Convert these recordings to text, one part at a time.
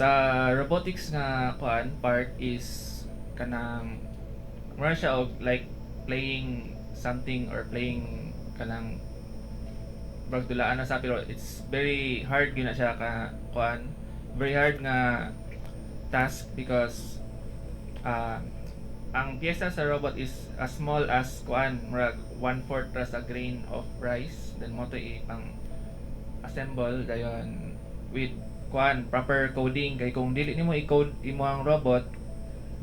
Sa robotics nga kuan part is kanang mura siya og like playing something or playing kanang murag dulaan na sa, pero it's very hard gyud na siya ka kuan, very hard nga task because ang pyesa sa robot is as small as kuan, murag one fourth ra sa grain of rice. Then mao to ipang assemble dayon with kuan, proper coding, kay kung dili nimo i-code imo ang robot,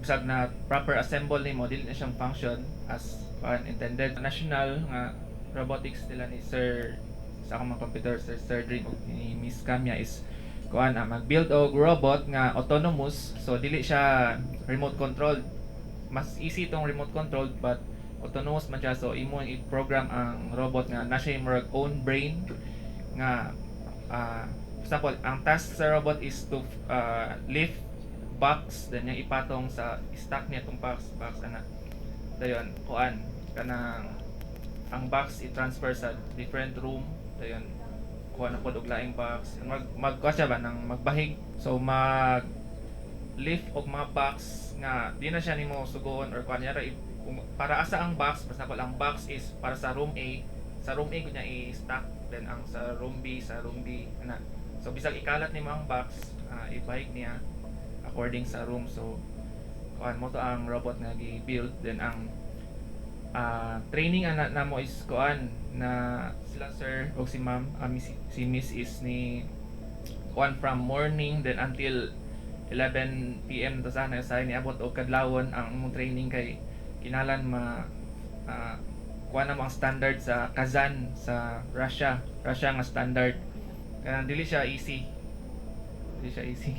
bisag na proper assemble nimo, dili na siyang function as kuan intended. National nga robotics nila ni Sir sa akong mga computer, Sir Sir Dream ug ni Miss Kamya, is kuan, mag-build og robot nga autonomous. So dili siya remote controlled. Mas easy itong remote controlled, but autonomous man siya. So imo i-program ang robot nga na siya murag own brain nga example, ang task sa robot is to lift box, then niya ipatong sa stack niya tong box box ana. Dayon kuan, kanang ang box i-transfer sa different room. Dayon kuha na pod og laing box, mag mag kuha siya ba nang magbahig. So mag lift og mga box nga di na siya nimo sugoon or kuan niya ra kung para asa ang box. Basta ang box is para sa room A, sa room A kunya i-stack, then ang sa room B, sa room B ana. So bisag ikalat nimo ang box, ibahig niya according sa room. So kuan mao to ang robot nga gi-build. Then ang training ana namo is kuan na sila sir o si ma'am, si miss is ni kuan from morning then until 11 PM to sana sa niabot og kadlawon ang imong training, kay kinahanglan ma kuan na mo ang standard sa Kazan sa Russia, Russia nga standard. Kaya dili siya easy, dili siya easy.